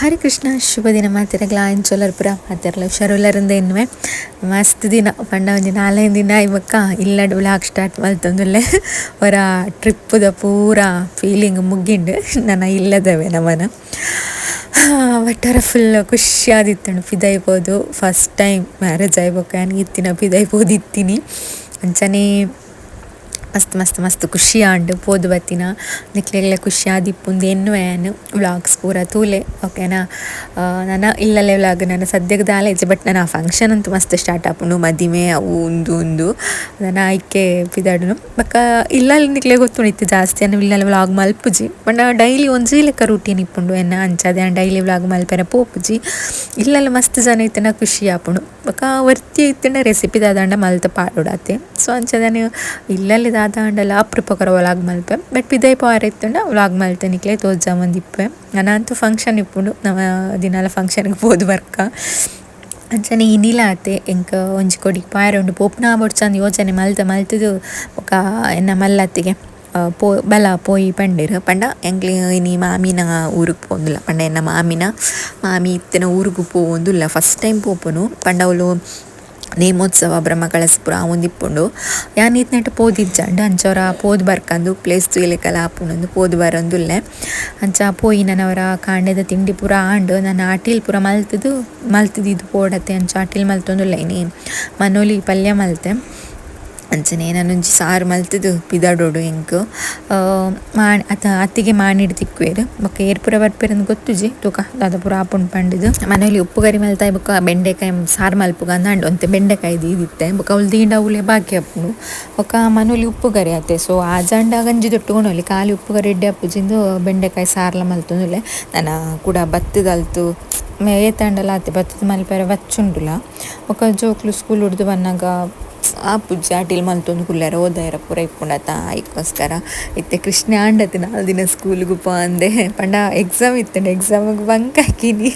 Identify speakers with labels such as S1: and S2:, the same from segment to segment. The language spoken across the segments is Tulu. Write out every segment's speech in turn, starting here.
S1: ಹರಿ ಕೃಷ್ಣ ಶುಭ ದಿನ ಮಾತೆರೆಗ್ಲ ಎಂಚೊಲ್ಲರ್ ಪೂರ ಮಾತೆರ್ಲ ಹುಷಾರುಲ್ಲರಿಂದ ಎನ್ನುವೆ ಮಸ್ತ್ ದಿನ ಪಂಡ ಒಂಜಿ ನಾಲೈದು ದಿನ ಇಬೊಕ್ಕ ಇಲ್ಲಡ್ ವ್ಲಾಗ್ ಸ್ಟಾರ್ಟ್ ಮಲ್ತೊಂದುಲ್ಲೆ ಒರ ಟ್ರಿಪ್ಪುದ ಪೂರ ಫೀಲಿಂಗ್ ಮುಗ್ಗಿಂಡು ನನ ಇಲ್ಲದವೆ ನಮನ. ಬಟ್ ಫುಲ್ ಖುಷಿಯಾದಿತ್ತುಂಡು ಪಿದೈ ಪೋದು ಫಸ್ಟ್ ಟೈಮ್ ಮ್ಯಾರೇಜ್ ಆಯಿ ಯಾನ್ ಇತ್ತಿನ ಪಿದೈ ಪೋದಿತ್ತೀನಿ ಅಂಚನೆ ಮಸ್ತ್ ಮಸ್ತ್ ಮಸ್ತ್ ಖುಷಿ ಆಂಡ್ ಪೋದು ಬತ್ತಿನ ನಿಕ್ಲೆಗ್ಲ ಖುಷಿ ಆದಿಪ್ಪುಂದು ಎನ್ನುವೆ ಯಾನ್ ವ್ಲಾಗ್ಸ್ ಪೂರ ತೂಲೆ ಓಕೆನಾ. ನನ ಇಲ್ಲಲೆ ವ್ಲಾಗ್ ನನ ಸದ್ಯಗ್ ದಾಲ ಇಜ್ಜಿ ಬಟ್ ನನ ಫಂಕ್ಷನ್ ಅಂತೂ ಮಸ್ತ್ ಸ್ಟಾರ್ಟ್ ಆಪುಂಡು ಮದಿಮೆ ಅವು ಉಂದು ಉಂದು ನನ ಐಕೆ ಪಿದಾಡುನು ಬೊಕ್ಕ ಇಲ್ಲಲ್ ನಿಕ್ಲೆಗ್ ಗೊತ್ತುಂಡು ಇತ್ತೆ ಜಾಸ್ತಿ ಯಾನ್ ಇಲ್ಲಲ್ ವ್ಲಾಗ್ ಮಲ್ಪುಜಿ ಪಂಡ ಡೈಲಿ ಒಂಜಿ ಲೆಕ್ಕ ರೂಟೀನ್ ಇಪ್ಪುಂಡು ಎನ್ನ ಅಂಚಾದ್ ಯಾನ್ ಡೈಲಿ ವ್ಲಾಗ್ ಮಲ್ಪೆರೆ ಪೋಪುಜಿ ಇಲ್ಲಲ್ ಮಸ್ತ್ ಜನ ಇತ್ತ್ಂಡ ಖುಷಿ ಆಪುಂಡು ಬೊಕ್ಕ ಒರ್ತಿ ಇತ್ತ್ಂಡ ರೆಸಿಪಿ ದಾದಾಂಡ ಮಲ್ತ್ ಪಾಡೊಡಾತೆ ಸೊ ಅಂಚಾದ್ ಯಾನ್ ಇಲ್ಲಲ್ ದಾದಾಂಡಲ ಅಪ್ರೂಪಕೊರ ವ್ಲಾಗ್ ಮಲ್ಪೆ ಬಟ್ ಪಿದೈ ಪೋಯೆರೆ ಇತ್ತ್ಂಡ ವ್ಲಾಗ್ ಮಲ್ತ್ ನಿಕ್ಲೆ ತೋಜಾವೊಂದಿಪ್ಪೆ ನನ ಅಂತೂ ಫಂಕ್ಷನ್ ಇಪ್ಪುಂಡು ನಮ ದಿನಾಲ ಫಂಕ್ಷನ್ಗೆ ಪೋದು ಬರ್ಕ. ಅಂಚನೆ ಇನಿಲ ಆತೆ ಎಂಕ್ ಒಂಜಿ ಕೊಡಿ ಪೋಯೆರೆ ಉಂಡು ಪೋಪುನ ಬೊಡ್ಚಂದ್ ಯೋಚನೆ ಮಲ್ತ್ ಮಲ್ತುದು ಬೊಕ ಎನ್ನ ಮಲ್ಲತ್ತಿಗೆ ಪೋ ಬಲ ಪೋಯಿ ಪಂಡೆರ್ ಪಂಡ ಎಂಕ್ಲೆ ಇನಿ ಮಾಮಿನ ಊರುಗ್ ಪೋವೊಂದುಲ್ಲ ಪಂಡ ಎನ್ನ ಮಾಮಿನ ಮಾಮಿ ಇತ್ತಿನ ಊರುಗು ಪೋವೊಂದುಲ್ಲ ಫಸ್ಟ್ ಟೈಮ್ ಪೋಪುನು ಪಂಡ ಅವ್ಲು ನೇಮೋತ್ಸವ ಬ್ರಹ್ಮ ಕಳಸ ಪೂರ ಆವೊಂದಿಪ್ಪುಂಡು ಯಾನ್ ಈತ್ನೆಟ ಪೋದಿಜ್ಜಂಡ್ ಅಂಚ ಒರ ಪೋದು ಬರ್ಕಂದು ಪ್ಲೇಸ್ ತೂಯೆಲೆಕಲ ಆಪುಂಡು ಪೋದು ಬರೊಂದುಲ್ಲೆ ಅಂಚ ಪೋಯಿ ನನ ಒರ ಕಾಂಡೆದ ತಿಂಡಿ ಪೂರ ಆಂಡ್ ನನ ಅಟಿಲ್ ಪೂರ ಮಲ್ತುದು ಮಲ್ತುದು ಪೋಡತ್ತೆ ಅಂಚ ಅಟಿಲ್ ಮಲ್ತೊಂದುಲ್ಲೆ ಇನಿ ಮನೋಲಿ ಪಲ್ಯ ಮಲ್ತೆ. ಅಂಚನೆ ನನೊಂಜಿ ಸಾರು ಮಲ್ತುದು ಪಿದಡೊಡು ಎಂಕ್. ಮಾಣಿ ಅತ್ತ ಅತ್ತಿಗೆ ಮಾಣಿಡ್ ತಿಕ್ಕುವೆರ್ ಬೊಕ್ಕ ಏರ್ ಪೂರ ಬರ್ಪೆರಂದ್ ಗೊತ್ತುಜಿ ತೂಕ ದಾದ ಪೂರ ಆಪುಂಡು ಪಂಡುದು. ಮನೇಲಿ ಉಪ್ಪು ಕರಿ ಮಲ್ತಾಯಿ ಬೊಕ್ಕ ಬೆಂಡೆಕಾಯಿ ಸಾರು ಮಲ್ಪುಗ ಅಂದ್ ಒಂತೆ ಬೆಂಡೆಕಾಯಿ ದೀದಿತ್ತೆ ಬೊಕ್ಕ ಅವ್ಲು ದೀಂಡ ಅವ್ಲೇ ಬಾಕಿ ಆಪುಂಡು ಬೊಕ್ಕ ಮನೋಲಿ ಉಪ್ಪು ಕರಿ ಆತೆ. ಸೊ ಆಜಾಂಡ ಗಂಜಿ ದೊಟ್ಟುಗೊಂಡೊಲಿ ಖಾಲಿ ಉಪ್ಪು ಕರಿ ಎಡ್ಡೆ ಆಪುಜಿಂದು ಬೆಂಡೆಕಾಯಿ ಸಾರ್ಲ ಮಲ್ತೊಂದುಲ್ಲೆ ನನ ಕುಡ ಬತ್ತದಲ್ತು ಏತಾಂಡಲ ಆತೆ ಬತ್ತದ ಮಲ್ಪೆರೆ ಬಚ್ಚುಂಡುಲ. ಬೊಕ್ಕ ಜೋಕುಲು ಸ್ಕೂಲ್ ಉಡ್ದು ಬನ್ನಗ ಆಪುಜಿ ಅಟಿಲ್ ಮಲ್ತೊಂದು ಕುಲ್ಲೆರೆ ಓದಾಯೆರೆ ಪೂರ ಇಪ್ಪುಂಡತ ಐಕೋಸ್ಕರ ಇತ್ತೆ ಕೃಷ್ಣೆ ಆಂಡತೆ ನಾಲ್ ದಿನ ಸ್ಕೂಲ್ಗು ಪೋವಂದೆ ಪಂಡ ಎಕ್ಸಾಮ್ ಇತ್ತುಂಡು ಎಕ್ಸಾಮಿಗೆ ಬಂಕ್ ಹಾಕಿನಿ.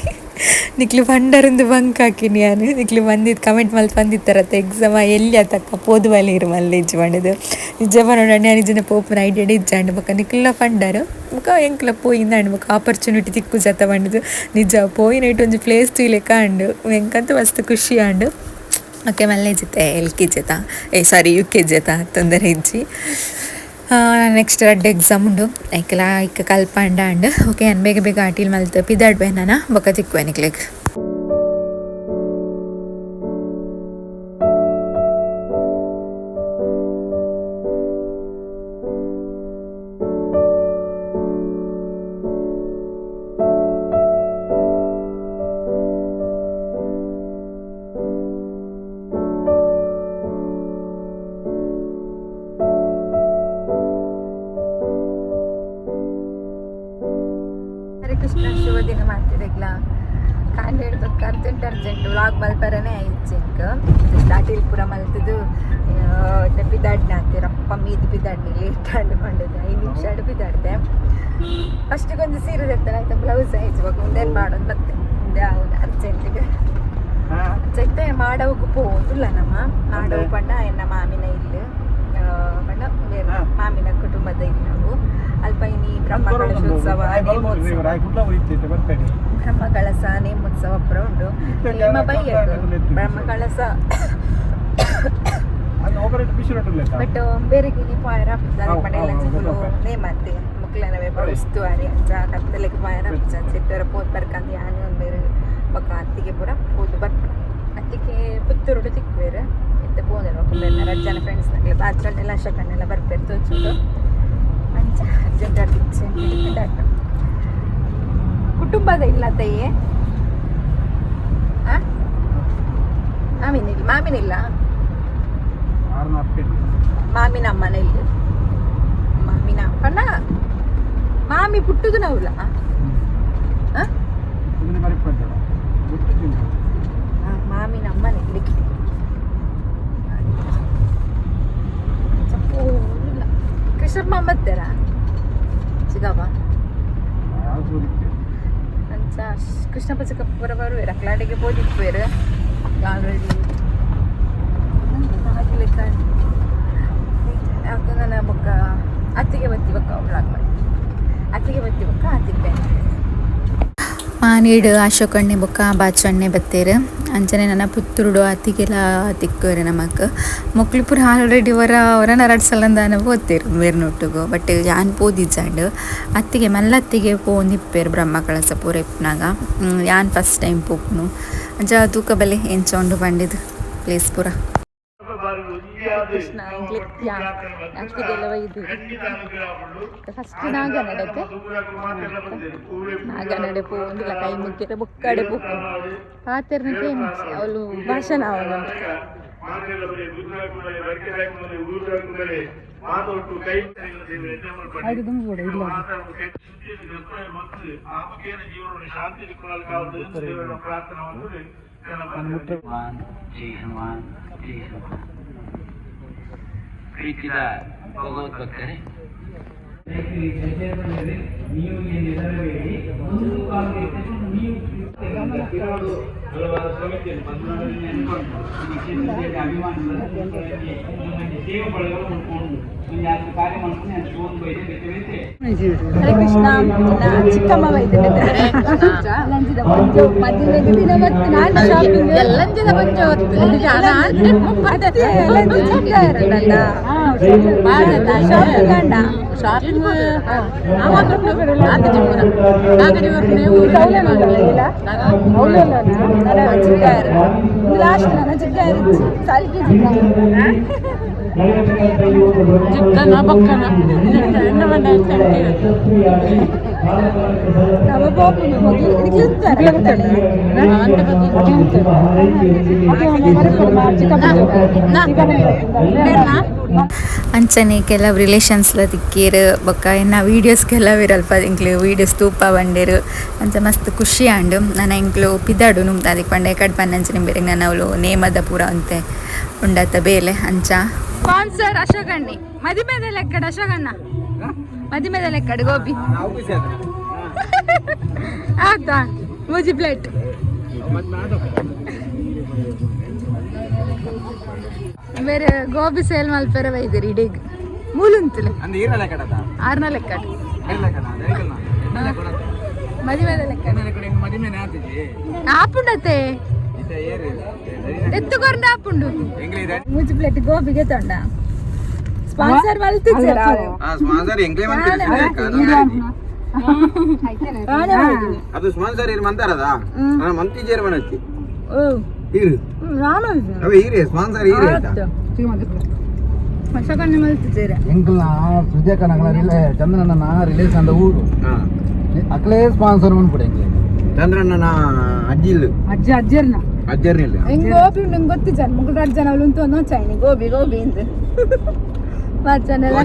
S1: ನಿಕ್ಲು ಪಂಡರಂದು ಬಂಕ್ ಹಾಕಿನಿ ಯಾನ್. ನಿಕ್ಲು ಬಂದಿದ್ದು ಕಮೆಂಟ್ ಮಲ್ತ್ ಬಂದಿತ್ತಾರತ್ತ ಎಕ್ಸಾಮ ಎಲ್ಲಿ ಆತಕ್ಕ ಪೋದು ಬಲೀರು ಮಲ್ಲೆಜ್ಜಿ ಪಂಡುದು. ನಿಜ ಪನೊಡಂಡ ಯಾನ್ ಇಜ್ಜಿಂಡ ಪೋಪುನ ಐಡಿಯಾ ಇಜ್ಜಾಂಡ್ ಬೊಕ್ಕ ನಿಕ್ಲ ಪಂಡರು. ಬೊಕ್ಕ ಎಂಕ್ಲ ಪೋಯಿಂದಾಂಡ್ ಬೊಕ್ಕ ಆಪರ್ಚುನಿಟಿ ತಿಕ್ಕುಜತ್ತ ಪಂಡುದು. ನಿಜ ಪೋಯಿನೈಟ್ ಒಂಜಿ ಪ್ಲೇಸ್ ತೂಯ್ಲೆಕ ಆಂಡ್ ಎಂಕಂತೂ ಮಸ್ತ್ ಖುಷಿ ಆಂಡ್. ಓಕೆ ಮಲ್ಲೆಜಿತ್ತೆ ಎಲ್ ಕೆ ಜಿ ಏ ಸಾರಿ ಯು ಕೆ ಜಿ ತೊಂದರೆ ಇಜ್ಜಿ. ನೆಕ್ಸ್ಟ್ ರಡ್ಡ್ ಎಕ್ಸಾಮ್ ಉಂಡು. ಐಕ್ಲ ಐಕ್ ಕಲ್ಪಂಡ ಆಂಡ್. ಓಕೆ ಯಾನ್ ಬೇಗ ಬೇಗ ಅಟಿಲ್ ಮಲ್ತ್ ಪಿದಾಡ್ಬೆ ನನ ಬೊಕ್ಕ ತಿಕ್ಕುವೆ ನಿಕ್ಲೆಗ್. ಹರೇ ಕೃಷ್ಣ ಶುಭ ದಿನ ಮಾತಿರೆಗ್ಲ ಕಾಂಡೆ ಹಿಡ್ದು ಅರ್ಜೆಂಟ್ ಅರ್ಜೆಂಟ್ ವ್ಲಾಗ್ ಮಲ್ಪರನೇ ಐಚಿಂಕ್ ಸ್ಟಾರ್ಟಿಲ್ ಪೂರ ಮಲ್ತದು ಪಿದಾಡ್ನೆ ಆತಿರಪ್ಪ ಮೀದ್ ಪಿದಾಡ್ನಿ ಲೇಟ್ ಆಂಡ್ ಪಂಡದು 5 ನಿಮಿಷ ಆಡ್ ಪಿದಾಡ್ದೆ ಫಸ್ಟಿಗೆ ಒಂದು ಸೀರೆ ತೆತ್ತನ ಆಯ್ತಾ ಬ್ಲೌಸ್ ಆಯ್ತು ಇವಾಗ ಮುಂದೆ ಮಾಡೋದು ಮತ್ತೆ ಮುಂದೆ ಆಗುದು ಅರ್ಜೆಂಟಿಗೆ ಚೈತೆ ಮಾಡವುಗು ಪೋವುದಿಲ್ಲ ನಮ್ಮ ಮಾಡವು ಪಂಡ ಎನ್ನ ಮಾಮಿನ ಇಲ್ಲಿ ಪಂಡ ಮಾಮಿನ ಕುಟುಂಬದ ಇಲ್ಲಿ ನಾವು ಅಲ್ಪ ಇನಿ ಬ್ರಹ್ಮ ಕಲಶೋತ್ಸವ ನೇಮೋತ್ಸವ ಬ್ರಹ್ಮ ಕಳಸ ನೇಮೋತ್ಸವ ಪೂರ ಉಂಡು ನೇಮ ಬಯ್ಯಗ್ ಬ್ರಹ್ಮ ಕಳಸ ಬಟ್ ಬೇರೆ ಇನಿ ಪೋಯರ ಪಂಡ ಎಲ್ಲ ನೇಮತ್ತೆ ಮುಕ್ಲೆನ ಪೂರ ಉಸ್ತುವಾರಿ ಅಂಚ ಕತ್ತಲೆಗ್ ಪೋಯರ ಸಿಟ್ಟರ ಪೋತ್ ಬರ್ಕಂದು ಯಾನ್ ಒಂಬೇರು ಬೊಕ್ಕ ಅತ್ತಿಗೆ ಪೂರ ಪೋದು ಬರ್ಪುನ ಅತ್ತಿಗೆ ಪುತ್ತೂರುಡು ತಿಕ್ಕುವೆರ್ ಇತ್ತೆ ಪೋಂದೆರ್ ಬೊಕ್ಕ ಬೇರೆ ರಡ್ಡ್ ಜನ ಫ್ರೆಂಡ್ಸ್ ನಕ್ಲೆ ಬಾತ್ರನ್ನೆಲ್ಲ ಅಶೋಕನ್ನೆಲ್ಲ ಬರ್ಪೆರ್ ತೋಜುಂಡು ಅಂಚ ಅರ್ಜೆಂಟ್ ಅರ್ಜೆಂಟ್ ಪಿದಾಡ್ನ ಕುಟುಂಬದ ಇಲ್ಲ ತಯ್ಯೆ ಮಾಮಿನಿಲ್ಲ ಮಾಮಿನಿಲ್ಲ ಮಾಮಿನ ಅಮ್ಮನ ಇಲ್ಲಿ ಮಾಮಿನ ಪಂಡ ಮಾಮಿ ಪುಟ್ಟುದು ನವುಲ ಮಾಮಿನ ಅಮ್ಮನ ಇಲ್ಲಿ ಕೃಷ್ಣಪ್ಪ ಬತ್ತಾರಾ ಚಿಕ್ಕಪ್ಪ ಅಂಚ ಕೃಷ್ಣಪ್ಪ ಚಿಕ್ಕಪ್ಪ ಪೂರ ಬರುವೆರ್ ಅಕ್ಲಾಡೆಗೆ ಪೋದಿಪ್ಪುವೆರ್ ಆಲ್ರೆಡಿ ನನ್ನ ಬೊಕ್ಕ ಅತ್ತಿಗೆ ಬತ್ತಿ ಬೊಕ್ಕ ವ್ಲಾಗ್ ಮಾಡಿ ಅತ್ತಿಗೆ ಬತ್ತಿ ಬೊಕ್ಕ ಅತ್ತಿಗೆ. ಮಾನಿಡ್ ಅಶೋಕಣ್ಣೆ ಬೊಕ್ಕ ಬಾಚಣ್ಣೆ ಬತ್ತೇರು ಅಂಚನೆ ನನ ಪುತ್ತೂರುಡು ಅತಿಗೆಲ ತಿಕ್ಕುವೆರ್ ನಮಕ್ ಮೊಕ್ಲು ಪೂರ ಆಲ್ರೆಡಿ ಒರ ಒರನ ರಡ್ಡ್ ಸಲ ಪೋತೆರ್ ಮೇರ್ನೊಟ್ಟುಗು ಬಟ್ ಯಾನ್ ಪೋದಿಜ್ಜಾಂಡ್ ಅತ್ತಿಗೆ ಮಲ್ಲತ್ತಿಗೆ ಪೋವೊಂದಿಪ್ಪೆರ್ ಬ್ರಹ್ಮ ಕಳಸ ಪೂರ ಇಪ್ಪುನಗ ಯಾನ್ ಫಸ್ಟ್ ಟೈಮ್ ಪೋಪುನು ಅಂಚ ತೂಕ ಬಲೆ ಎಂಚ ಉಂಡು ಪಂಡಿದ್ ಪ್ಲೇಸ್ ಪೂರ. ಕೃಷ್ಣ ಫಸ್ಟ್ ನಾಗನಡತೆ ನಾಗನಡೆ ಪೋವೊಂದಿಲ್ಲ ಕೈ ಮುಗ್ಗೆರೆ ಬೊಕ್ಕಡೆ ಪೋಪುನು ಪಾತೆರ್ನ ಕೇನುಜಿ ಅವ್ಲು ಭಾಷಣ ಆವೊಂದುಂಡು.
S2: ಜೈ ಹನುಮಾನ್, ಜೈ ಹನುಮಾನ್. ಪ್ರೀತಿದ ಭಗವದ್ಭಕ್ತರೇ,
S3: ನೀವು ಏನು ಹೆದರಬೇಡಿ. ಒಂದು ನೀವು ಹಲವಾರು ಸಮಿತಿಯನ್ನು ಈ ಕ್ಷೇತ್ರದಲ್ಲಿ ಅಭಿಮಾನಿಗಳು ನಿಮ್ಮಲ್ಲಿ ಸೇವೆ ಬಳಗಲು ಉಂಟು. ಒಂದು ಕಾರ್ಯ ಮಾಡ್ತೀನಿ ಅಂತ ಫೋನ್ ಬೈದೆ ಬೇತೆ ಬೇತೆ.
S1: ಹರೇ ಕೃಷ್ಣ. ಚಿಕ್ಕಮ್ಮ ಲಂಚದ ಪಂಚ ಮದುವೆಗೆ ದಿನ ಮತ್ತು ನಾನು ಶಾಪಿಂಗ್ ಲಂಚದ ಪಂಚ ಶಾಪಿಂಗ್ ಅಂಡ ಶಾಪಿಂಗ್ ಲಾಸ್ಟ್ ನನ್ನ ಚಿಕ್ಕ ಸಾಲಿಗೆ
S4: ಚಿಕ್ಕನ ಬಕ್ಕನ
S1: ನಮ್ಮ ಪೋಪುನು ಅಂಚನೆ ಕೆಲವು ರಿಲೇಷನ್ಸ್ಲ ತಿಕ್ಕೇರು ಬೊಕ್ಕ ಎನ್ನ ವೀಡಿಯೋಸ್ ಕೆಲವಿರಲ್ಪ ಎಂಕ್ಲು ವೀಡಿಯೋಸ್ ತೂಪ ಬಂಡೇರು. ಅಂಚ ಮಸ್ತ್ ಖುಷಿ ಆಂಡ್. ನನ ಎಂಕ್ಲು ಪಿದಾಡು ನುಮ್ತ ಅದಕ್ಕೆ ಪಂಡ ಎಕಡ್ ಪನ್ನಂಚನೆ ಬೇರೆ ನನ್ನ ಅವಳು ನೇಮದ ಪೂರ ಅಂತೆ ಉಂಡತ್ತ ಬೇಲೆ ಅಂಚ. ಸ್ಪಾನ್ಸರ್ ಅಶೋಕಣ್ಣಿ ಮದಿಮೆದ ಲೆಕ್ಕಡ ಅಶೋಕಣ್ಣ ಮದಿಮೆದ ಲೆಕ್ಕಡ ಗೋಬಿ ಆತಾ ಮೂಜಿ ಪ್ಲೇಟ್ ಬೇರೆ ಗೋಬಿ ಸೇಲ್ ಮಲ್ಪೆರೆ ಬೈದಿರಿ ಇಡೀಗ್ ಮೂಲುಂತಲೆ ಆರ್ನ ಲೆಕ್ಕಡ ಮದಿಮೆದ ಲೆಕ್ಕ ಆಪುಂಡತೆ ಎತ್ತು ಕೊರಂಡ ಆಪುಂಡು ಮೂಜಿ ಪ್ಲೇಟ್ ಗೋಬಿಗೆ ತೊಂಡ ಸ್ಪಾನ್ಸರ್ ಮಲ್ತಿಜ್ಜರ.
S5: ಸ್ಪಾನ್ಸರ್ ಎಂಕ್ಲೇ ಅದು ಸ್ಪಾನ್ಸರ್ ಇರ್ ಮಂತಾರದ ಮಂತಿ ಜೇರ್ ಮನಸ್ತಿ ಇರು ಅವೇ ಇರಿ ಸ್ಪಾನ್ಸರ್ ಇರಿ ಆಯ್ತಾ.
S1: ಅಶೋಕಣ್ಣ ಮಲ್ತಿದ್ದೀರ.
S6: ಎಂಕಲ್ನ ಸುಜಾಕನಗಳ ರಿಲೇ ಚಂದ್ರಣ್ಣನ ರಿಲೇಷನ್ ಅಂದ ಊರು. ಅಕ್ಲೇ ಸ್ಪಾನ್ಸರ್ ಮನ್ಪುಡೆ ಎಂಕ್ಲೆ.
S5: ಚಂದ್ರಣ್ಣನ ಅಜ್ಜಿಲ್.
S4: ಅಜ್ಜ ಅಜ್ಜರ್ನ.
S5: ಅಜ್ಜರ್ನಿಲ್ಲ.
S1: ಹೆಂಗ್ ಗೋಬಿ ಉಂಡು ನಂಗೆ ಗೊತ್ತಿಜ್ಜಾರ ಮುಗುಲ್ ರಡ್ಡ್ ಜನ ಅವಳು ಉಂಟು ಚೈನಿ ಗೋಬಿ ಗೋಬಿ ಇಂದು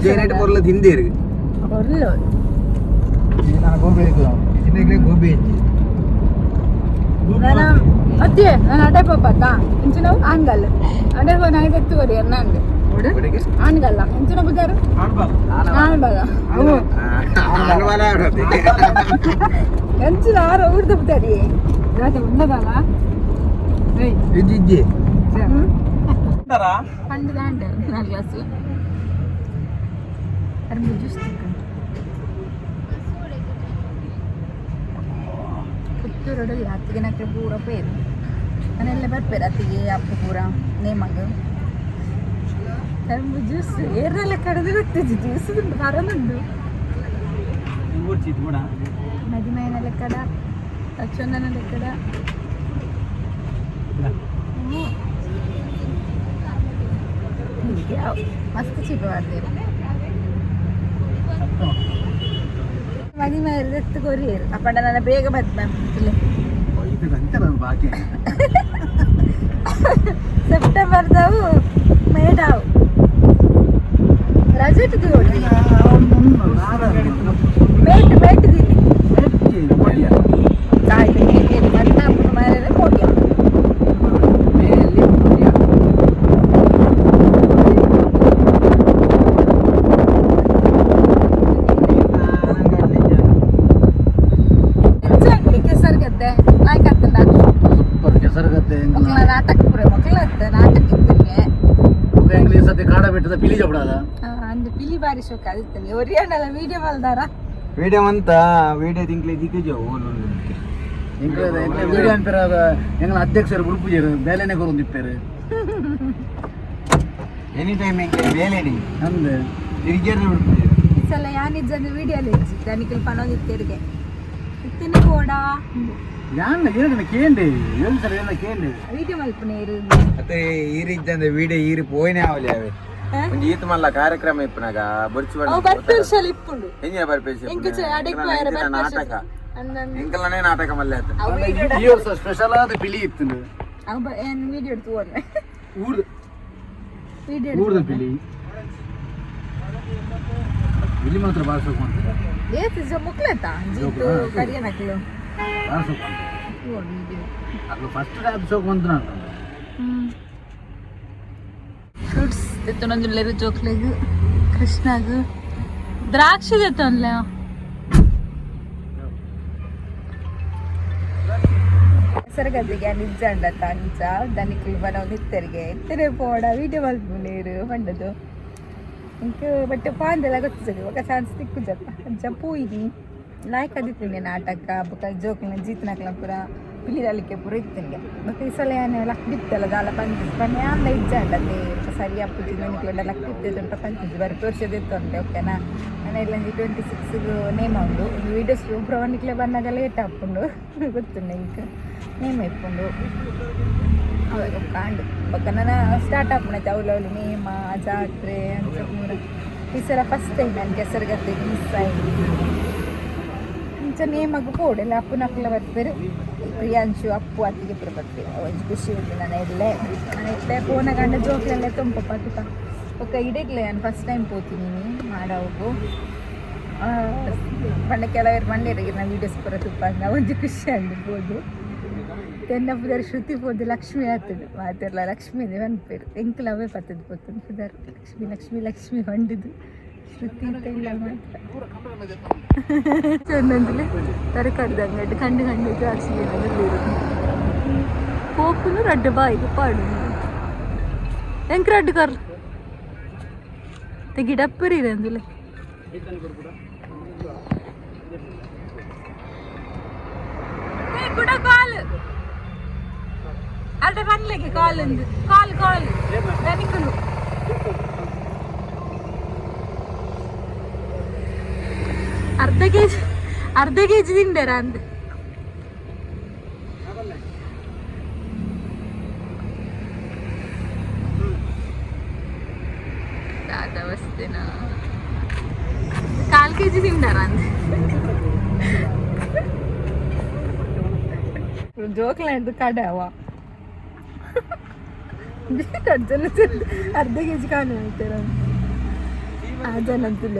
S5: ಜೇನೇಟ್ ಪೊರ್ಲ ತಿಂದೇರು.
S1: ಒರ್ಲು.
S6: ನಾನು ಗೋಬಿ ಐಕ್ಲ.
S5: ತಿಂದೇಗ್ಲೇ ಗೋಬಿ ಹೆಚ್ಚಿ.
S1: ನಾನು ಅತ್ತೆ ನಾನು ಅಡೆ ಪಾಪಕ್ಕ ಇಂಚಿನ ಆನ್ಗಲ್ ಅಡೆ ನನಗೆ ಎತ್ತುವರಿ ನಂದು ಆನ್ಗಲ್ಲ ಇಂಚಿನ ಬುದಾರು ಆನ್ಬಾಗ
S5: ಆನ್ವಾಲ.
S1: ಎಂಚಿನ ಆರ ಊರ್ದ ಬುದಾರಿ.
S4: ಉನ್ನದಲ್ಲ.
S5: ಇಜ್ಜಿ ಇಜ್ಜಿ.
S1: ಪಂಡು ದಾಂಡ ನಾಲ್ ಕ್ಲಾಸ್ ಅರ್ಮು ಜ್ಯೂಸ್ ಪುತ್ತೂರುಡಲ್ಲ ಅತ್ತಿಗೆ ನಕ್ಲು ಪೂರ ಪೇರು ನಾನೆಲ್ಲ ಬರ್ಪೇರು ಅತ್ತಿಗೆ ಅಪ್ಪು ಪೂರ ನೇಮಗ್ ಕರ್ಮು ಜ್ಯೂಸ್ ಏರ್ನೆಲ್ಲ ಕಡೆದು ಗೊತ್ತಿದ್ದು ಜ್ಯೂಸ್ ಉಂಟು ಬರನುಂಡು ಮದಿಮೈನ ಲೆಕ್ಕಡ ಲಕ್ಷಣ್ಣನ ಲೆಕ್ಕಡ. ಮಸ್ತ್ ಚೀಪ ಮಾಡ್ತೀರಿ ಮದಿಮೈ ಎತ್ತು ಕೊರಿಯರು ಅಪ್ಪಂಡ ನನ್ನ ಬೇಗ ಬತ್ ಇಲ್ಲ.
S6: ಬಾಕಿ.
S1: ಸೆಪ್ಟೆಂಬರ್ದವು ಮೇಡಾವು ರಜೆ ತಗೊಳ್ಳಿ ಮೇಟ್ ಮೇಟ್ ದಿನಿ ಆಯ್ತು ಮಾರರೆ ಪೋಟ್ಯ. ಕೆಸರುಗದ್ದೆ ಲಾಯ್ಕ್ ಆಗ್ತದ.
S6: ಸೂಪರ್ ಕೆಸರುಗದ್ದೆ.
S1: ಮಕ್ಕಳ ನಾಟಕ ಪೂರ ಮಕ್ಕಳ ನಾಟಕ ಇತ್ತಂಗೆ.
S6: ಎಂಕ್ಲ ಈ ಸತಿ ಕಾಡ ಬೆಟ್ಟದ ಪಿಲಿ ಜಪಡಾದ.
S1: ಅಂದು ಪಿಲಿ ಬಾರಿ ಶೋಕ ಆದಿತ್ತಂಗೆ ಒರಿಯಾಣದ ವಿಡಿಯೋ ಮಲ್ದಾರ.
S5: ವಿಡಿಯೋ ಅಂತ ವಿಡಿಯೋ ತಿಂಕ್ಲೆ ದಿಕ್ಕಜ ಓಲು.
S6: ಎಂಕ್ಲೆ ವೀಡಿಯೋ ಅನ್ಪೇರ ಎಂಗ್ಲ ಅಧ್ಯಕ್ಷರು ಉಡುಪುಜೇರು ಬೇಲೆನೆ ಕೊರೊಂದಿಪ್ಪೇರು
S5: ಎನಿ ಟೈಮ್ ಎಂಕ್ಲೆ ಬೇಲೆನಿ
S6: ಅಂದ್
S5: ತಿರುಗೇರು ಉಡುಪುಜೇರು
S1: ಈ ಸಲ ಯಾನಿಜ್ಜಂದು ವಿಡಿಯೋ ಇಜ್ಜಿ ದನಿಕಲ್ ಪನೊಂದಿತ್ತೆರ್ಗೆ ಇತ್ತಿನ ಕೋಡ
S6: ಯಾನ್ ಏನ ಕೇಂಡಿ ಏನ್ ಸರ್ ಏನ ಕೇಂಡಿ
S1: ವಿಡಿಯೋ ಮಲ್ಪುನೇರು
S5: ಅತ್ತೆ ಈರಿದ್ದಂದ ವೀಡಿಯೋ ಈರು ಪೋಯಿನೇ ಅವಲಿ ಅವೆ ಒಂಜಿ ಈತ್ ಮಲ್ಲ ಕಾರ್ಯಕ್ರಮ ಇಪ್ಪನಾಗ ಬೊರ್ಚು
S4: ಅವು ಬರ್ಪೇರ್ಶಲ್ ಇಪ್ಪುಂಡು
S5: ಎಂಜಿನ ಬರ್ಪೇಶ್
S4: ಎಂಕ್ ಅಡೆಕ್ ಪೋಯೆರೆ ಬರ್ಪೇರ್ಶಲ್.
S5: ನಾಟಕ
S1: ಅಂದಂದು
S5: ಎಂಕಲನೇ ನಾಟಕ ಮಲ್ಲೆ ಆತ
S1: ಅವು ವಿಡಿಯೋ
S6: ಈ ವರ್ಷ ಸ್ಪೆಷಲ್ ಆದ ಪಿಲಿ ಇತ್ತು
S1: ಅವು ಏನು ವಿಡಿಯೋ ತೋರ್ನೆ
S6: ಊರ್ದ
S1: ವಿಡಿಯೋ
S6: ಊರ್ದ ಪಿಲಿ ಇಲ್ಲಿ ಮಾತ್ರ ಬಾಳ ಸೋಕು ಅಂತ
S1: ಏತ್ ಮುಕ್ಲತ್ತ ಜೀತು ಕರಿಯನಕ್ಲು
S6: ಬಾಳ ಸೋಕು ಅಂತ ಅದು ಫಸ್ಟ್ ಟ್ಯಾಬ್ ಸೋಕು ಅಂತ ನಾನು
S4: ಫ್ರೂಟ್ಸ್ ದೆತ್ತೊಂದುಲ್ಲೆರ್ ಜೋಕ್ಲೆಗ್ ಕೃಷ್ಣಗ್ ದ್ರಾಕ್ಷಿ ದೆತ್ತೊನ್ಲೆ
S1: ಸರಗದ್ದಿಗೆ ನಿಜ ಅಂಡತ್ತ ಅಂಚ ದನಿಕುಲು ಬನೊಂದಿತ್ತೆರ್ಗೆ ಇತ್ತರೆ ಪೋಡ ವಿಡಿಯೋ ಮಲ್ಪುನೇರು ಪಂಡದು ಇಂಕ್ ಬಟ್ ಪಾಂದೆಲ್ಲ ಗೊತ್ತಿಜದು ಬೊಕ ಚಾನ್ಸ್ ತಿಕ್ಕುಜಪ್ಪ ಅಂಚ ಪೂಯಿನಿ ಲಾಯ್ಕ್ ಅದಿತ್ತಿಂಗೆ ನಾಟಕ ಬೊಕ ಜೋಕ್ಲೆನ ಜೀತನಕ್ಲ ಪೂರ ಪಿಲಿದಲಿಕೆ ಪೂರ ಇತ್ತಿಂಗೆ ಬೊಕ ಈ ಸಲ ಯಾನ್ ಲಕ್ ಬಿತ್ತಲ್ಲ ದಾಲ ಪಂತಿಜ್ ಪಂಡ ಯಾನ್ಲ ಇಜ್ಜ ಅಂಡತೆ ಬೊಕ ಸರಿ ಅಪ್ಪುಜಿ ದನಿಕ್ಲೆಡ ಲಕ್ ಬಿತ್ತುಂಟ ಪಂತಿಜ್ ಬರ್ಪಿ ವರ್ಷದ ಇತ್ತುಂಟೆ ಓಕೆನಾ ನಾನು ಇಲ್ಲಂಜಿ 26 ನೇಮ ಉಂಡು ವೀಡಿಯೋಸ್ ಪ್ರವಣಿಕ್ಲೆ ಬಂದಾಗ ಲೇಟ್ ಆಪುಂಡು ಗೊತ್ತುಂಡು ಇಂಕ್ ನೇಮ ಇಪ್ಪುಂಡು ಅವಾಗ ಕಾಂಡು ಬೊಕ ನನ ಸ್ಟಾರ್ಟ್ ಆಪುನೈತೆ ಅವ್ಲು ಅವ್ಲು ನೇಮ ಜಾತ್ರೆ ಅಂಚ ಪೂರ ಈ ಸಲ ಫಸ್ಟ್ ಟೈಮ್ ನಾನು ಕೆಸರುಗದ್ದೆಗೆ ಮಿಸ್ ಆಯ್ತು ಇಂಚ ನೇಮಗ್ ಪೋಡೆಲ್ಲ ಅಪ್ಪುನಕ್ಲ ಬರ್ಪೇರು ಪ್ರಿಯಾಂಶು ಅಪ್ಪು ಅತ್ತಿಗೆ ಪೂರ ಬರ್ಪೇರು ಒಂಜಿ ಖುಷಿ ಉಂಟು ನಾನು ಎಲ್ಲೆ ನಾನು ಎಲ್ಲೆ ಪೋನ ಗಂಡ ಜೋಕ್ಲೆಲ್ಲ ತುಂಬ ತುಕ ಬೊಕ ಇಡೆಗ್ಲೆ ನಾನು ಫಸ್ಟ್ ಟೈಮ್ ಪೋತೀನಿ ಮಾಡವು ಪಂಡ ಕೆಲವರು ಮಂಡ್ಯರಿಗೆ ನಾವು ವೀಡಿಯೋಸ್ ಪೂರ ತುಪ್ಪ ಒಂಜಿ ಖುಷಿ ಆಗಿರ್ಬೋದು ತೆನ್ನ ಪುದರ್ ಶ್ರುತಿ ಪೋದು ಲಕ್ಷ್ಮಿ ಆತದು ಮಾತೆರ್ಲ ಲಕ್ಷ್ಮಿ ಪನ್ಪೇರು ಎಂಕ್ಲ ಅವೇ ಪತ್ತದು ಪೋತುಂಡು ಪುದರ್ ಲಕ್ಷ್ಮಿ ಲಕ್ಷ್ಮಿ ಲಕ್ಷ್ಮಿ ಪಂಡುದು ಶ್ರುತಿ ಇಲ್ಲ ಮಾತ್ರ
S4: ಚಂದಂದಿಲೆ ತರಕಾರಿದ ಅಂಗಡಿ ಕಂಡು ಕಂಡು ದ್ರಾಕ್ಷಿ ಪೋಪುನು ರಡ್ಡು ಬಾಯಿಗೆ ಪಾಡು ಎಂಕ್ ರಡ್ಡು ಕರ್ಲು ಗಿಡಪ್ಪರಿ ಅಂದುಲೆ ಕೂಡ ಕಾಲ್ ಅರ್ಧ ಪನ್ಲೆಗೆ ಕಾಲ್ ಒಂದು ಕಾಲ್ ಕಾಲ್ ದನಿಕುಲು ಅರ್ಧ ಕೆಜಿ ಅರ್ಧ ಕೆಜಿ ತಿಂಡರ ಅಂದ್ ದಾದ ವಸ್ತೇನ ಕಾಲ್ ಕೆಜಿ ತಿಂಡರ ಅಂದ್
S1: ಜೋಕ್ಲಾಂಡ್ ಕಡೆ ಅವ ಜನ ಅರ್ಧ ಕೆಜಿ ಕಾಣು ಹೇಳ್ತಾರೆ ಆ ಜನ ಅಂತಿಲ್ಲ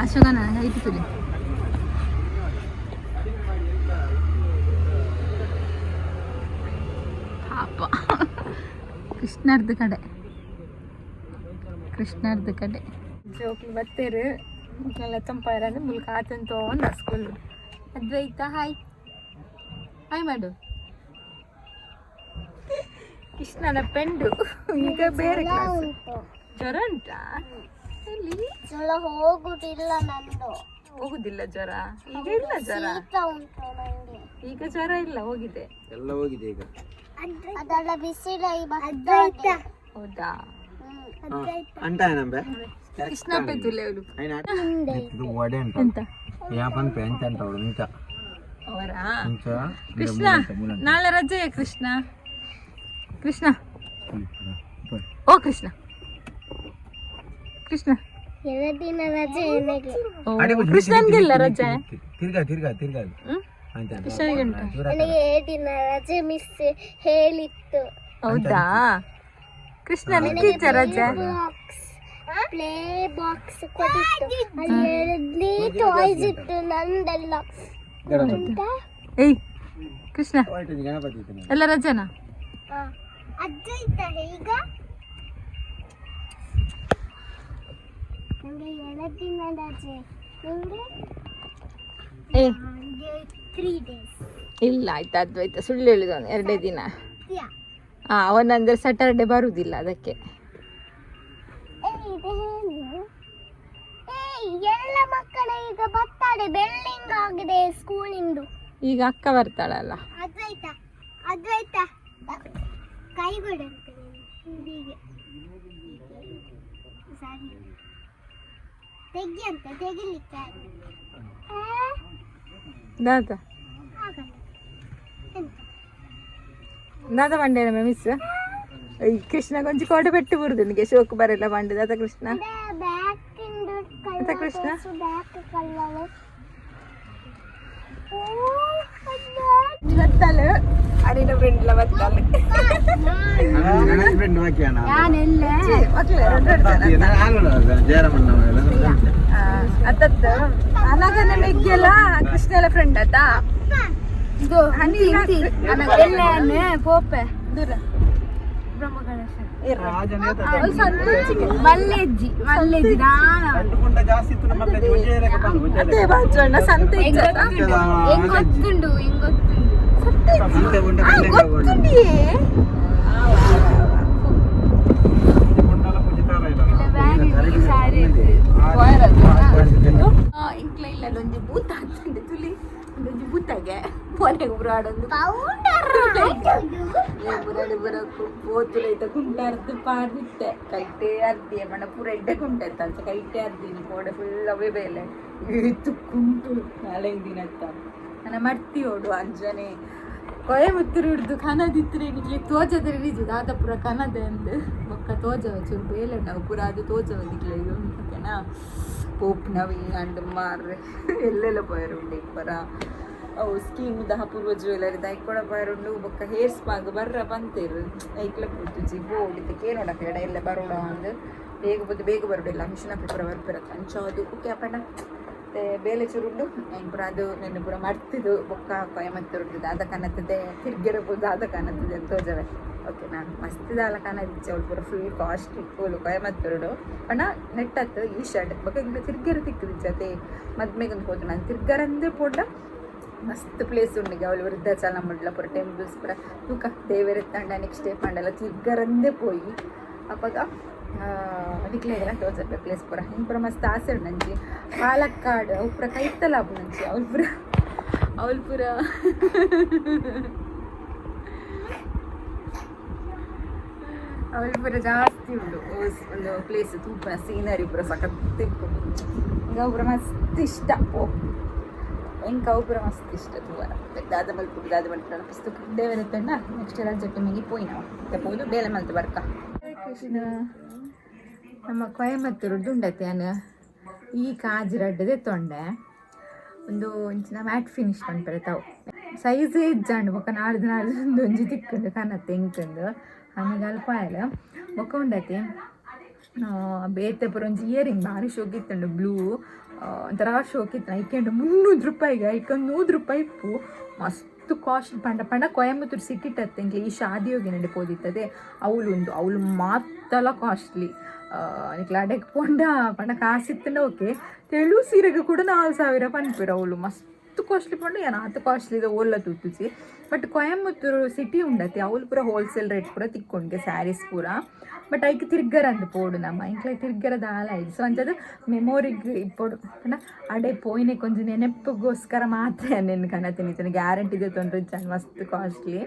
S4: ಅಶೋಕನ ಹೈಟ್ ತುಲಿ ಪಾಪ ಕೃಷ್ಣರ್ದ ಕಡೆ ಕೃಷ್ಣರ್ದ ಕಡೆ
S1: ಜೋಕ್ಲು ಬತ್ತೇರು ಮುಖನೆಲ್ಲ ತಂಪಾರ ಮುಲ್ಕ ಆತಂತ ಒಂದು ಸ್ಕೂಲ್ ಅದ್ವೈತ ಹಾಯ್ ಹಾಯ್ ಮಾಡು ಕೃಷ್ಣನ ಪೆಂಡು ಈಗ ಬೇರೆ ಕ್ಲಾಸ್ ಜ್ವರ ಉಂಟಾ ಎಲ್ಲಿ
S7: ಜ್ವರ ಹೋಗುದಿಲ್ಲ ನಂದು.
S1: ಹೋಗುದಿಲ್ಲ ಜ್ವರ ಈಗ ಇಲ್ಲ ಜ್ವರ
S7: ಶೀತ ಉಂಟು ನಂಗೆ.
S1: ಈಗ ಜ್ವರ ಇಲ್ಲ ಹೋಗಿದೆ
S5: ಎಲ್ಲ ಹೋಗಿದೆ ಈಗ
S7: ಅದೆಲ್ಲ ಬಿಸಿಲ ಬರ್ತದೆ.
S1: ಹೌದಾ
S5: ಅಂಟ ನಂಬೆ
S1: ಕೃಷ್ಣ ಪೆದ್ದುಲೆ ಅವಳು
S5: ವಡೆ ಉಂಟು
S4: ಎಂತ
S5: ಯಾಪನ್ ಪೆಂಚ ಅಂತ ಅವಳು ನಿಂಚ
S1: ಅವರಾ
S5: ನಿಂಚ
S4: ಕೃಷ್ಣ ನಾಳೆ ರಜೆ ಕೃಷ್ಣ ಕೃಷ್ಣ ಓ ಕೃಷ್ಣ ಕೃಷ್ಣ
S7: ಎರಡು ದಿನ ರಜೆ ನನಗೆ.
S4: ಓ, ಕೃಷ್ಣನ್ಗಿಲ್ಲ ರಜೆ
S5: ತಿರ್ಗಾ ತಿರ್ಗಾ ತಿರ್ಗಾ
S4: ಹ್ಮ್?
S5: ಅಂತ
S4: ಕೃಷ್ಣನಿಗೆ ಉಂಟಾ
S7: ನನಗೆ ಎರಡು ದಿನ ರಜೆ ಮಿಸ್ ಹೇಳಿತ್ತು.
S4: ಹೌದಾ ಕೃಷ್ಣ ನಿಕ್ಕಿಜ್ಜ ರಜೆ
S7: ಬಾಕ್ಸ್ ಪ್ಲೇ ಬಾಕ್ಸ್ ಕೊಟ್ಟಿತ್ತು. ಅಲ್ಲಿ ಎರಡನೇ ಟಾಯ್ಸ್ ಇತ್ತು ನಂದೆಲ್ಲ. ಉಂಟಾ?
S4: ಏಯ್ ಕೃಷ್ಣ
S5: ಗಣಪತಿ ಇತ್ತು.
S4: ಎಲ್ಲ ರಜೆನಾ?
S7: ಆ, ಅಜ್ಜ ಇದ್ದಾರೆ ಈಗ. ನಂಗೆ ಎರಡು ದಿನ ರಜೆ. ನಿಂಗೆ?
S4: ಏ
S7: ನನಗೆ 3 ಡೇಸ್.
S8: ಇಲ್ಲ ಆಯ್ತು ಅದ್ವೈತ ಸುಳ್ಳು ಹೇಳುದವನು ಎರಡೇ ದಿನ. ಹಾಂ, ಅವನಂದ್ರೆ ಸ್ಯಾಟರ್ಡೆ ಬರುವುದಿಲ್ಲ ಅದಕ್ಕೆ.
S7: ಇದೇನು? ಏ, ಎಲ್ಲ ಮಕ್ಕಳು ಈಗ ಬರ್ತಾರೆ, ಬೆಳ್ಳಿಂಗ್ ಆಗಿದೆ ಸ್ಕೂಲಿಂದು.
S8: ಈಗ ಅಕ್ಕ ಬರ್ತಾಳಲ್ಲ.
S7: ಅದ್ವೈತ, ಅದ್ವೈತ, ಕೈ ಕೊಡಂತೆ ಹೀಗೆ. ಸರಿ, ತೆಗಿ ಅಂತ ತೆಗಿಲಿಕ್ಕೆ ಆಗಲ್ಲ. ಆ,
S8: ದಾದ
S7: ಆಗಲ್ಲ ಎಂತ?
S8: ದಾದ ಬಂಡೆ ಮಿಸ್ ಕೃಷ್ಣ ಕೊಂಚ ಕೋಟೆ ಪೆಟ್ಟು ಬರುದು ನಿಮಗೆ ಶೋಕ್ ಬರಲ್ಲ ಬಂಡೆ ದಾದ ಕೃಷ್ಣ.
S7: ಬ್ಯಾಕ್
S8: ಎಂತ ಕೃಷ್ಣ?
S7: ಬ್ಯಾಕ್ ಕಲ್ಲರ್
S8: ಬತ್ತಾಳು, ಅಡಿನ ಫ್ರೆಂಡ್ಲ ಬತ್ತಾಳು.
S5: ನನ್ನ ಫ್ರೆಂಡ್ ಬಾಕಿ. ಜಯರಾಮಣ್ಣ.
S8: ಅತ್ತತ್ತು ಅನಗನ ಮೆಗ್ಗೆಲ್ಲ ಕೃಷ್ಣ ಎಲ್ಲ ಫ್ರೆಂಡ್ ಆತಾ.
S4: ಪೋಪೆ
S8: ದೂರ.
S4: ಮಲ್ಲೆಜ್ಜಿ ಮಲ್ಲೆಜ್ಜಿ.
S5: ಜಾಸ್ತಿ ಇತ್ತು ನಮ್ಮ
S8: ಅದೇ ಬಾಜು ಅಣ್ಣ ಸಂತೆ.
S4: ಹೆಂಗ್ ಗೊತ್ತುಂಡು, ಹೆಂಗ್ ಗೊತ್ತುಂಡು?
S8: ಗೊತ್ತುಂಡಿಯೇ. ಇಂಕ್ಲ ಇಲ್ಲ, ಒಂಜಿ ಭೂತ ಆಗ್ತುಂಡು ತುಲಿ, ಒಂಜಿ ಭೂತಾಗೆ ಫೋನೆಗೆ ಬುರಾಡೊಂದು ಬುರಾಡಿ ಬರಕು ಪೋತುಲೈತ ಕುಂಟಾರ್ದು ಪಾರ್ದಿತ್ತೆ ಕೈಟೆ ಅರ್ದಿ ಮಣ ಪೂರ ಎಡ್ಡೆ ಕುಂಟೆತ್ತ ಅಂಚ ಕೈಟೆ ಅರ್ದಿನಿ ಕೋಡೆ ಫುಲ್ ಅವೇ ಬೇಲೆ ಇತ್ತು ಕುಂಟು ನಾಲೈದು ದಿನತ್ತ ನನ್ನ ಮರ್ತಿ ಓಡು ಅಂಜನೆ ಕೊಯಮತ್ತೂರು ಹಿಡ್ದು ಕನದಿತ್ತರೆ ನಿಕ್ಲೆ ತೋಜದ್ರೆ ನಿಜ ದಾದ ಪೂರ ಕನದೆ ಅಂದ್ ಬೊಕ್ಕ ತೋಜವ ಚೂರು ಬೇಲೆ ನಾವು ಪೂರ ಅದು ತೋಜವ ನಿಕ್ಲೆ ಇದು ಓಕೆನಾ. ಪೋಪ್ನವಿ ಅಂಡ್ ಮಾರ್ರೆ ಎಲ್ಲೆಲ್ಲ ಪೋಯರುಂಡು ಇಪ್ಪರ ಅವು ಸ್ಕೀಮ್ ದಹ ಪೂರ್ವ ಜ್ಯುವೆಲರಿ ದೈಕೊಡ ಪೋಯರುಂಡು. ಬೊಕ್ಕ ಹೇರ್ ಸ್ಪಾಗ್ ಬರ್ರ ಬಂತೇರು ಐಕ್ಲ ಪೂತುಜಿ ಬೋಡಿತ್ತೆ ಕೇನೋಡ ಎಡ ಎಲ್ಲ ಬರೋಡ ಅಂದ್ ಬೇಗ ಬದ್ದು ಬೇಗ ಬರೋಡಿಲ್ಲ ಮಿಷನ್ ಪೂರ ಬರ್ಪಿರತ್ತ ಅಂಚ ಅದು. ಓಕೆ ಅಪ್ಪಣ್ಣ, ಮತ್ತೆ ಬೇಲೆ ಚುರುಂಡು ಏನು ಪೂರ ಅದು ನೆನ್ನೆ ಪೂರ ಮರ್ತಿದ್ದು. ಬೊಕ್ಕ ಕೊಯಮತ್ತೂರು ದಾದ ಕಾಣತ್ತದೆ, ತಿರ್ಗಿರಬಹುದು ದಾದ ಕಾಣತ್ತದೆ ಅಂತ ತೋಜವೆ. ಓಕೆ, ನಾನು ಮಸ್ತ್ ದಾಲ ಕಾಣದಿಚ್ಚೆ. ಅವಳು ಪೂರ ಫುಲ್ ಕಾಸ್ಟ್ಲಿ ಓಲು ಕೊಯಮತ್ತೂರುಡು ಪಂಡ ನೆಟ್ಟತ್ತು ಈ ಶರ್ಟ್. ಬೊಕ್ಕ ಇಂಗ್ಲ ತಿರ್ಗಿರ ತಿಕ್ಕುದಿಚ್ಚ ಅದೇ ಮದ್ಮೆಗೆ ಹೋದು ನಾನು ತಿರ್ಗರಂದ್ರೆ ಪೋಂಡ ಮಸ್ತ್ ಪ್ಲೇಸ್ ಉಂಡಿಗೆ ಅವಳು ವೃದ್ಧಾಚಲ ಮುಡ್ಲ ಪೂರ ಟೆಂಪಲ್ಸ್ ಪೂರ ತೂಕ ದೇವರ ತಂಡ. ನೆಕ್ಸ್ಟ್ ಡೇ ಪಂಡಲ ತಿರ್ಗರಂದೇ ಪೋಯಿ ಅಪಗ ನಿಕ್ಲೆಗೆಲ್ಲ ತೋಜಪ್ಪೆ ಪ್ಲೇಸ್ ಪೂರ. ಹಿಂಗೆ ಪೂರ ಮಸ್ತ್ ಆಸೆ ಉಂಡು ನಂಜಿ ಪಾಲಕ್ಕಾಡ್ ಅವು ಪೂರ ಕೈತಲ ನಂಜಿ ಅವಳು ಪೂರ ಅವಳು ಪೂರ ಅವಳು ಪೂರ ಜಾಸ್ತಿ ಉಂಡು. ಒಂದು ಪ್ಲೇಸ್ ತೂಪನ ಸೀನರಿ ಪೂರ ಸಖತ್ ಇಪ್ಪುಂಡು. ಹಿಂಗೆ ಅವು ಪೂರ ಮಸ್ತ್ ಇಷ್ಟ. ಪೋ ಎಂಕ್ ಅವು ಪೂರ ಮಸ್ತ್ ಇಷ್ಟ ತೂವರ. ದಾದ ಮಲ್ಪುಡು ದಾದ ಮಲ್ಪುಡು ಪುಸ್ತಕ ದೇವರ ತಂಡ. ನೆಕ್ಸ್ಟ್ ರಜೆಟ್ ಮಿನಿ ಪೋಯಿ ನಾವು ಪೋದು ಬೇಲೆ ಮಲ್ತು ಬರ್ಕ. ಕೃಷ್ಣ ನಮ್ಮ ಕೊಯಮತ್ತೂರು ದುಂಡತೆ ಅನ್ ಈ ಕಾಜಿ ರಡ್ಡದೆ ತೊಂಡೆ ಒಂದು ಒಂಚಿನ ಮ್ಯಾಟ್ ಫಿನಿಶ್ ಪನ್ಪೆರೆ ತಾವು. ಸೈಜ್ ಇಜ್ಜಾಂಡ್ ಬೊಕ್ಕ ನಾಡ್ದು ನಾಡ್ದು ಒಂದು ಒಂಜಿ ತಿಕ್ಕುಂಡು ಕನತ್ತೆ ಎಂಕಂದು ಆಮೇಲೆ ಅಲ್ಪ ಆಯಲ್. ಬೊಕ್ಕ ಉಂಡತೆ ಬೇತೆ ಪೂರ ಒಂಜಿ ಇಯರಿಂಗ್ ಭಾರಿ ಶೋಕಿತ್ತುಂಡು, ಬ್ಲೂ ಒಂಥರ ಶೋಕಿತ್ತು. ಐಕೆಂಡು 300 ರೂಪಾಯಿಗೆ ಐಕೊಂದು 100 ರೂಪಾಯಿ ಇಪ್ಪು. ಮಸ್ತ್ ಕಾಸ್ಟ್ ಪಂಡ ಪಂಡ ಕೊಯಂಬತ್ತೂರು ಸಿಟಿ ಟತ್ತೆ ಎಂಕ್ಲೆ ಈ ಶಾದಿ ಹೋಗಿ ನಡೆ ಪೋದಿತ್ತದೆ ಅವಳು ಉಂದು ಅವಳು ಮಾತಲ ಕಾಸ್ಟ್ಲಿ. ನಿಕ್ಲ ಅಡೆಕ್ ಪೋಂಡ ಪಂಡ ಕಾಸಿತ್ತಂಡ ಓಕೆ. ತೆಳು ಸೀರೆಗೆ ಕೂಡ 4000 ಪನ್ಪಿರ ಅವಳು. ಮಸ್ತ್ ಕಾಸ್ಟ್ಲಿ ಪಂಡ ಏನ ಆತ ಕಾಸ್ಟ್ಲಿ ಇದೆ ಓಲ್ಲ ತೂತುಜಿ. ಬಟ್ ಕೊಯಂಬತ್ತೂರು ಸಿಟಿ ಉಂಡತಿ ಅವಳು ಪೂರ ಹೋಲ್ಸೇಲ್ ರೇಟ್ ಪೂರ ತಿಕ್ಕೊಂಡ್ಗೆ ಸ್ಯಾರೀಸ್ ಪೂರ. ಬಟ್ ಐಕ್ ತಿರ್ಗರ ಅಂದ್ ಪೋಡು ನಮ್ಮ ಇಂಕ್ಲೆ ತಿರ್ಗರ ದಾಲ ಐದು. ಸೊ ಅಂಚದ ಮೆಮೊರಿಗೆ ಇಪ್ಪೊಡು ಪಂಡ ಅಡೆ ಪೋಯಿನೆ ಕೊಂಚ ನೆನಪಿಗೋಸ್ಕರ ಮಾತ್ರ ನೆನ್ ಕನತೀನಿ ಗ್ಯಾರಂಟಿ ಇದೆ ತೊಂದ್ರೆ ಇಜ್ಜಾಂಡ್ ಮಸ್ತ್ ಕಾಸ್ಟ್ಲಿ.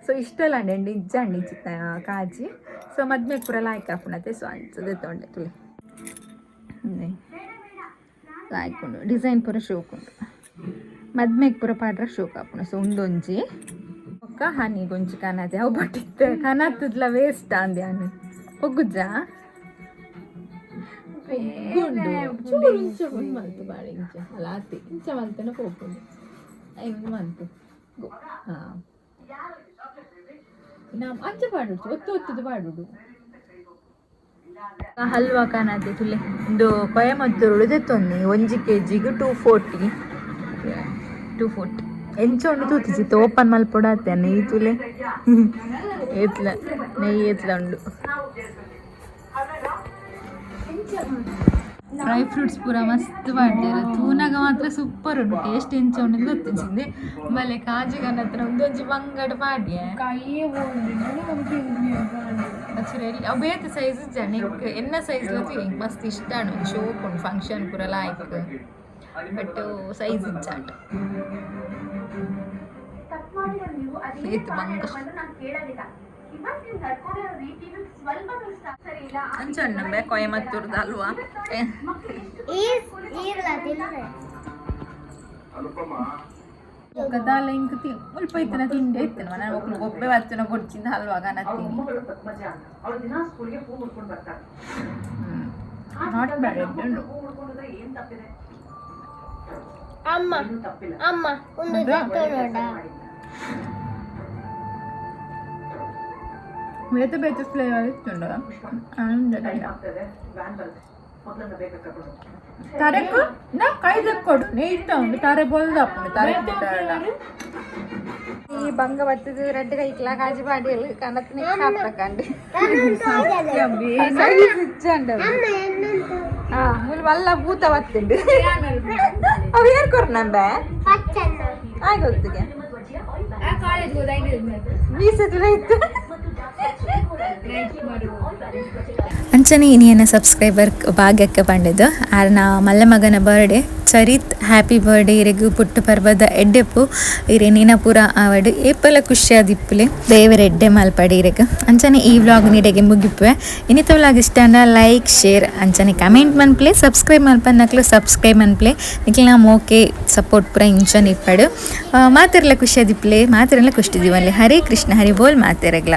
S8: ಸೊ ಇಷ್ಟಲ್ಲ ಅಂಡೆ ಇಜ್ಜಾಂಡ್ ಇಜ್ಜಿತ್ತ ಕಾಜಿ. ಸೊ ಮದ್ಮೆಗೆ ಪೂರ ಲಾಯ್ಕ್ ಆಪುಣತೆ. ಸೊ ಅಂಚದೆ ತೊಂಡೆ ತುಲೆ ಲಾಯ್ಕೊಂಡು ಡಿಸೈನ್ ಪೂರ ಶೋಕುಂಡು. ಮದ್ಮೆಗೆ ಪೂರ ಪಾಡ್ರ ಶೋಕ್ ಆಪುಂಡು. ಸೊ ಉಂದೊಂಜಿ ಬೊಕ್ಕ ಹನಿ ಗೊಂಜಿ ಕನತೆ ಅವು ಬಟ್ ಇತ್ತೆ ಕನತ್ತದ್ಲ ವೇಸ್ಟ್ ಅಂದೆ ಅನ್ನು ಪೊಗ್ಗುಜ್ಜ ಪೊಗ್ಗುಂಡು ಚೂರು ಇಂಚ ಒಂದು ಮಲ್ತು ಬಾಳೆ ಇಂಚ ಅಲ್ಲ ಆತಿ ಇಂಚ ಮಲ್ತನ ಪೋಪುಂಡು ಐನು ಮಂತು ಹಾಂ ನಾ ಅಂಚ ಪಾಡುಡು ಒತ್ತು ಒತ್ತುದು ಪಾಡುಡು. ಹಲ್ವಾ ಕಾಣತೆ ತುಲೆ ಒಂದು ಕೊಯಮತ್ತೂರು ದೆತ್ತೊಂದು ಒಂಜಿ ಕೆ ಜಿಗೆ 240, 240 ಎಂಚ ಉಂಡು ತೂತಿಜಿತ್ತು ಓಪನ್ ಮಲ್ಪೊಡಾತೆ ನೆಯ್ಯಿ ತುಲೆ ಏತ್ಲ ನೆಯ್ಯಿ ಏತ್ಲ ಉಂಡು. ಡ್ರೈ ಫ್ರೂಟ್ಸ್ ಪೂರ ಮಸ್ತ್ ಪಾಡ್ದೆರ್. ತೂನಗ ಮಾತ್ರ ಸೂಪರ್ ಉಂಡು. ಟೇಸ್ಟ್ ಎಂಚ ಉಂಡು ಗೊತ್ತಿಜ್ಜಿಂದೆ. ಬಲೆ ಕಾಜಿಗನ ಹತ್ರ ಒಂದೊಂಜಿ ಬಂಗಡ್ ಪಾಡ್ಯೆ. ಅಚ್ಚುರೇಲಿ ಅವು ಬೇತೆ ಸೈಜ್ ಇಜ್ಜ ನೆಕ್ ಎನ್ನ ಸೈಜ್ ಲಾ ಮಸ್ತ್ ಇಷ್ಟ ಉಂಡು. ಶೋಕ್ ಉಂಡು, ಫಂಕ್ಷನ್ ಪೂರ ಲಾಯ್ಕ್. But size ಇಜ್ಜಾಂಡ್. ಏತ್ ಬಂಗ ಅಂಚ ಉಂಡು ಕೊಯಮತ್ತೂರ್ದ ಅಲ್ವಾ?
S7: ಈರ್ಲ ತಿನ್ರೆ.
S8: ದಾಲ ಇಂಕ್ ತಿ ಮುಲ್ಪ ಇತ್ತಿನ ತಿಂಡಿ ಇತ್ತಿನ ಮನ ಒಕ್ಲು ಗೊಬ್ಬೆ ಬತ್ತಿನ ಬೊಡ್ಚಿಂದ ಹಲ್ವಾ ಕನತ್ತೀನಿ. Not bad ಉಂಡು.
S7: ಅಮ್ಮ, ಅಮ್ಮ, ಒಂದು ನೋಡ.
S8: ಬೇತೆ ಬೇತೆ ಫ್ಲೇವರ್ ಇತ್ತುಂಡು. ತರೆಕು ನಾ ಕೈದಕ್ಕೆ ಕೊಡು ಇಷ್ಟ ಉಂಟು. ತಾರೆ ಬೊಲ್ದಪ್ಪುಂಡು ತಾರೆ. ಈ ಬಂಗ ಬತ್ತದು ರೆಡ್ ಕೈಕ್ಲ ಕಾಜಿ ಪಾಡಿಯಲು ಕನತ್ನಿ ಕಾಪ್ತಕಂಡು. ಮುಲ್ ಮಲ್ಲ ಭೂತ ಬತ್ತುಂಡು. ಅವು ಏರ್ ಕೊರ್ ನಂಬೆ ಆಗೋತ್ತಿಗೆ ಮೀಸೆದುಲ ಇತ್ತು.
S1: ಅಂಚನೆ ಇನಿಯನ ಸಬ್ಸ್ಕ್ರೈಬರ್ ಭಾಗ್ಯಕ್ಕೆ ಪಂಡದು ಆರ್ನ ಮಲ್ಲ ಮಗನ ಬರ್ಡೇ. Charit, happy birthday. ಇರೆಗ್ ಪುಟ್ಟು ಪರ್ಬದ ಎಡ್ಡೆಪ್ಪು. ಇರೆ ನಿನಪುರ ಆವಡ್, ಏಪಲ ಖುಷಿಯಾದಿಪ್ಪುಲೆ. ದೇವರ ಎಡ್ಡೆ ಮಲ್ಪಡಿ ಇರೆಗ್. ಅಂಚನೆ ಈ ವ್ಲಾಗ್ ನೀಡೆಗೆ ಮುಗಿಪುವೆ. ಇನ್ನಿತ ವ್ಲಾಗ್ ಇಷ್ಟ ಲೈಕ್, ಶೇರ್, ಅಂಚನೆ ಕಮೆಂಟ್ ಮನ್ಪ್ಲೆ. ಸಬ್ಸ್ಕ್ರೈಬ್ ಮನ್ಪನ್ನಕ್ಲು ಸಬ್ಸ್ಕ್ರೈಬ್ ಮನ್ಪ್ಲೆ. ನಿಕ್ಲ ಮೋಕೆ ಸಪೋರ್ಟ್ ಪೂರ ಇಂಚನೆ ಇಪ್ಪಡು. ಮಾತೆರ್ಲ ಖುಷಿಯಾದಿಪ್ಪುಲೆ, ಮಾತೆರೆಲ್ಲ ಖುಷಿ ದಿವನ್ಲೆ. ಹರೇ ಕೃಷ್ಣ, ಹರಿ ಬೋಲ್ ಮಾತೆರೆಗ್ಲ.